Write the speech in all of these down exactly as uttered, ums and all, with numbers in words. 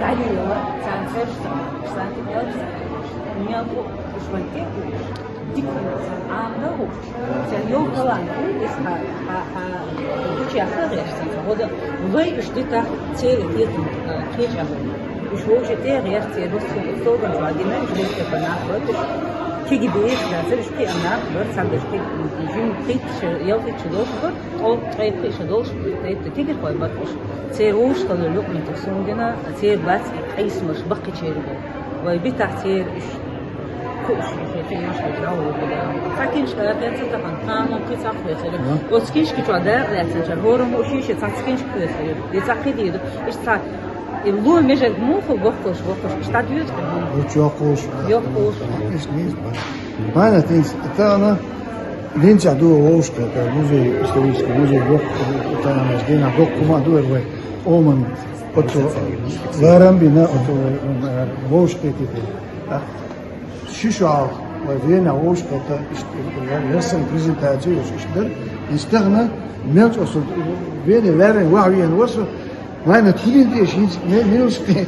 Далила, царна церш, царна церш, мелко, уж вайн кӀе уж. Дика хӀума, царна Ӏамадо уж. Церан йолу талант ю, иза хьан, хьан, хьан гучуяхха гӀерташ царна. ХӀоза вай уж дитахь церан кхетам, кхечахь. Уж вовшийн тӀе а гӀерта церан, вовшийн столгӀанчохь дина, уж вовшийн нах бара, уж кегий бераш дацара, уж кхин а нах бара, цхьаберш кхин жимма кхийтта, ялхитта шо долуш бара. Оцу ткъе пхи шо долуш, тӀе кегийрхой бара уж. Церан вовшахталла юкъаметтиг суна гина, церан бац къийсамаш баккхийчеран бу. Вай битахь церан уьш кхуьуш, уьш тӀе йиш дара, дӀаволла бу. Цхьа киншка ара хецна тахана, кхана кхин цхьаъ хьоьцура. Оцу киншки чохь дакъа лаьцначара хӀораммо шен-шен цхьацца киншка хьоьцура. И цхьа кхин дийр ду. Иштта цхьа, и ло межарг муха бохкуш, бохкуш, иштта дӀадоьду кхин хӀума. Вуьш йоккхуш. Йоккхуш. Мана тинс тана динца ду вовшка, это музей, исторический музей, вок, тана дина вок кума ду вай. Оман, ото, ларам бина, ото, вовшка типа. Шишуал, вай вена вовшка, это, ясен презентацию, ишдар. Истагна, мелч осу, вена, вена, вах, вена, осу, Вайна тхилин теш, хинц, ме-, минус те,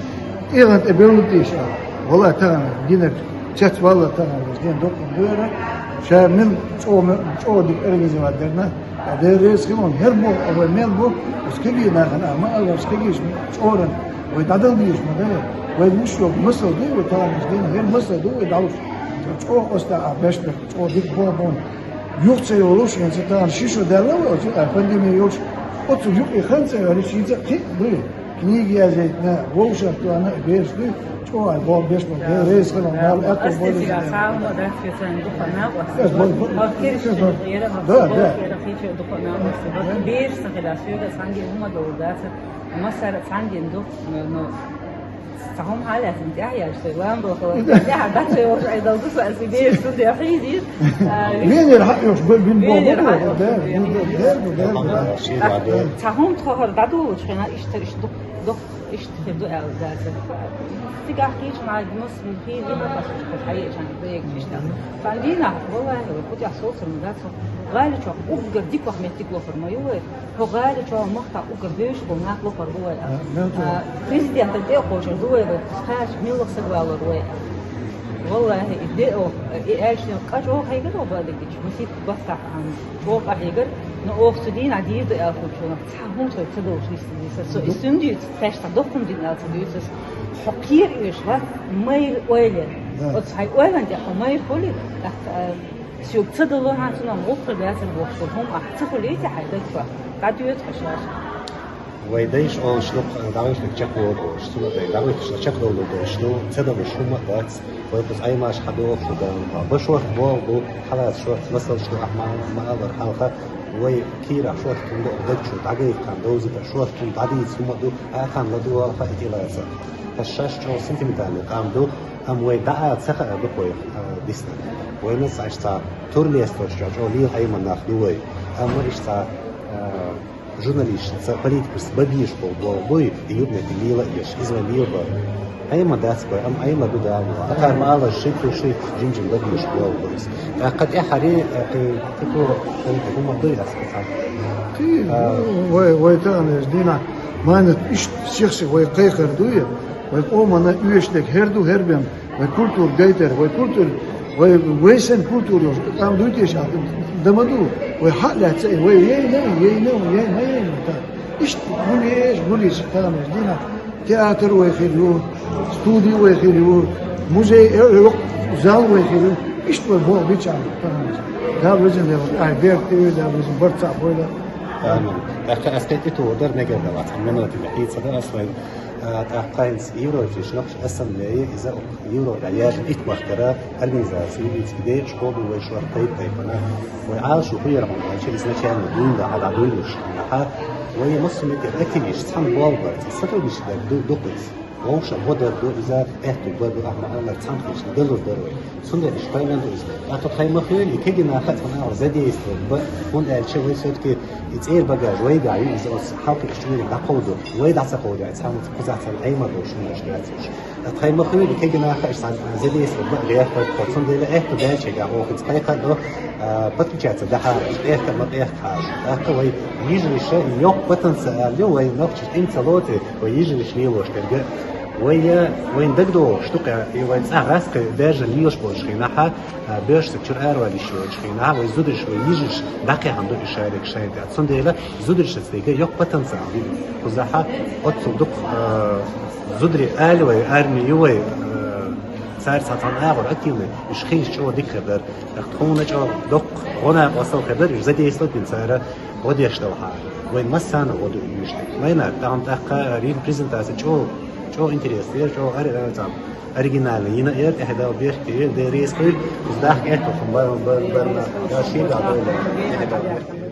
тиран те белу теш. Вала тагана, гинер, чац вала тагана, ден док дуэра. Ша мен чо ме-, чо дик организовать дерна. А дерес хилон, хер бо, а вай мен бо, скиги нахана, ама, а скиги чоран. Вай дадал диш, ма да. Вай мушо, масал ду, вай тагана, ден, хер масал ду, вай далуш. Чо оста, а бешбек, чо дик бо бон. Юхцей олуш, янца таган шишо дала, а пандемия йолуш. Оцу юкъе ханца, а шица хи, ду. Книги язет на, вовшар туана, беш ду. Чо ай бо беш бо, рейс хана, мал, а то бо. Сама да, специально духана, Э, бо-, бо-, вот кириш, э, бо-, ера, да, да. Ера хичи духана, вот беш сахила, сюда санги ума долдаса. Масара санги дух, но Цхьа хӀума хьалаьцна тӀаьхьа яьлча, соь лам бохура. ТӀаьхьа дӀа ца йолуш, айдал ду сан, сан бер цу дехьа хьийзийра. А, Венера хьаоьхуш, б-, бин Венера боху, хьаоьхуш, да, Венера. Да, да, да, да, да. Ши да, да. Цхьа хӀума тхо хӀара дӀадолучу хенахь, иштта, иштта ду-, ду-, иштта хир ду аьлла дац. Цигахь кийча нагахь мус, хийла дина, пасуьчу кху хьаечан, ду егча иштта. Сан дийнахь, валлахи, кху тӀехь соцург ма дац. ГӀали чохь уггар дика ваха меттиг лохур ма ю вай. ХӀо гӀали чохь махкахь уггар бевзаш болу нах лохур бу вай. А, мел чу. А, президентан тӀе а кхочур ду вай, вай кхача милла саг валор вай. Валлахи, и де ох, и аьлча къа чӀогӀа хьайгара ох бадигича, масийтта баттахь ан чӀогӀа къа хьайгара, но оха цу дийнахь дийр ду аьлла хӀума чу нах цхьа хӀума со ца долуш нисдина. Со и суьндуьйца, тхаьш цхьа доккхун дина аьлла ца дуьйцу ас. Хьо кхера оьшу вац, майра ойла. Да. Оцу хьайн ойлан тӀе хьо майра хуьли, тӀаккха, а, Соьга ца дало хьан цунах гӀуллакх дацар бохуш долу хӀума ахь ца хуьлийта хьайн даг чохь, дӀадоьду хьо шаьш. Вай дайша олуш дукха дӀагӀуьйтург чекхдолу олуш, цунах дай дӀагӀуьйтуш чекхдолу долуш ду, ца далуш хӀума а дац. Вай кхуза Ӏаймаш хьадогӀуш ду дан. Ба шорта боху бу, хьалаца шорта масалш ду ахьа ма-, ма аллара хьалха. Вай кийрахь шорта хӀума ду, даг чу дӀагайта хан довзийта шорта хӀума дӀадийца хӀума ду, ахьа хан ладугӀал хаа и тӀелаца. Ас шаьш чӀогӀа сентиментальный къам ду, амма вай дӀа а ца хаа ду кхойх, а, дисна. Вайна ца аш цхьа Тур лесточка чӀогӀа лела Ӏеман нах ду вай. Амма иштта, а, журналисташца, политикашца бан безаш болу болу буй, и юбнет лела еш, иза вай лела бан. Ӏеман дац вай, амма Ӏеман ду Дала. Акхар ма аллара, ши кху ши жим-жим бан безаш болу бу иза. ТӀаккха тӀаьхьаре, а, кхин, кхин кху, кхин кху хӀума дуй ас кхин. Кхин, А. ну, вай, вай тахана дина, майна иштта сих-сих вай кхайкхар дуй, вай къомана оьшург хӀара ду, хӀара бен. Вай культура гайтар, вай культура, вай, вай сан культура йолуш, там дуй тешахь, да ма ду, вай хьа а лаьцна, вай ейна, ейна, ейна, ейна, та. Иштта гулъеш, гулъеш, тамаш, дина, театр вай хир ю, студи вай хир ю, музей, э, э, зал вай хир ю, иштта вай боху бича, тамаш. Да, везен, да, ай, берти, да, везен, барца, вай, да. Амин. ТӀаккха аспект и ту дар мегар да вац, амин, да, хьийца да, аслай. А, тӀаккха хӀинца Европин нохчийн ассамблея, иза Европехь яьржина итт махкара организация, юридически декъашхо ду вай шорта тайп-тайпана. Вай Ӏалашо хӀун яра хьуна аьлча, изначально дуьйна хьа дӀадуьйлуш хьуна хьа. Вай массо а меттера активисташ цхьаьна болх бар, цхьа сотрудничество дар ду, ду кхуьнца. Вовшах гӀо дар ду, иза аьтту бар ду, ахьа ма-аллара, цхьаьна хилча далур дара вай. Цундела иштта пайдана ду иза. ТӀаккха тхайн ма хуьлу, кегий нах а цхьана агӀор задействовать бан, хӀунда аьлча вай все-таки и цӀера багаж вайгахь ю, иза оцу хьалхарчу чуьйриг дӀакховдо, вай дӀа ца кховдо, цхьамма кхузахь цхьана Ӏемадо шуна аьлча дац уьш. Ткъа тхайн ма хуьлу, кегий нах а иштта задействовать бан гӀерта, тхо цундела аьтту даьллачигахь оха иза кхайкхар до, а, подключаться дахьара, аьтта а ма къехкахьара. ТӀаккха вай йижариша йоккха потенциал ю, вай нохчаш тӀе ца лоций, вай йижариш лелош дерг. Вай, вайн дагадогӀуш ду-кх, и вайн цӀа гӀаскхи даьржина лелаш болчу хенахь, а, боьрша стаг чуьра аравала йиш йолчу хенахь, вай зудариш, вай йижариш дӀакхехьна ду и шарик шайна тӀехь. Цундела зударишца дерг йоккха потенциал ю. Кхузахь оццул дукха, а, зударий ала вай, арми ю вай, а, цара цхьа цхьана агӀор активный, уьш хилча чӀогӀа дика хир дара. ТӀаккха тхуна чӀогӀа доккха гӀо накъостал хир дара, уьш задействовать бина цара гӀо деш далахьара. Вайн массарна гӀо ду уьш. Вайна тахана тӀаккха рин презентация чӀогӀа, чӀогӀа интересно яра, чӀогӀа ори-, ори-, цхьа оригинально йина яра, тӀаьхьа дала бехке яра, деррис хуьлу, уьш дахка аьтту хӀума бар-, бар-, барна, я шега дойла, тӀаьхьа дала бехке.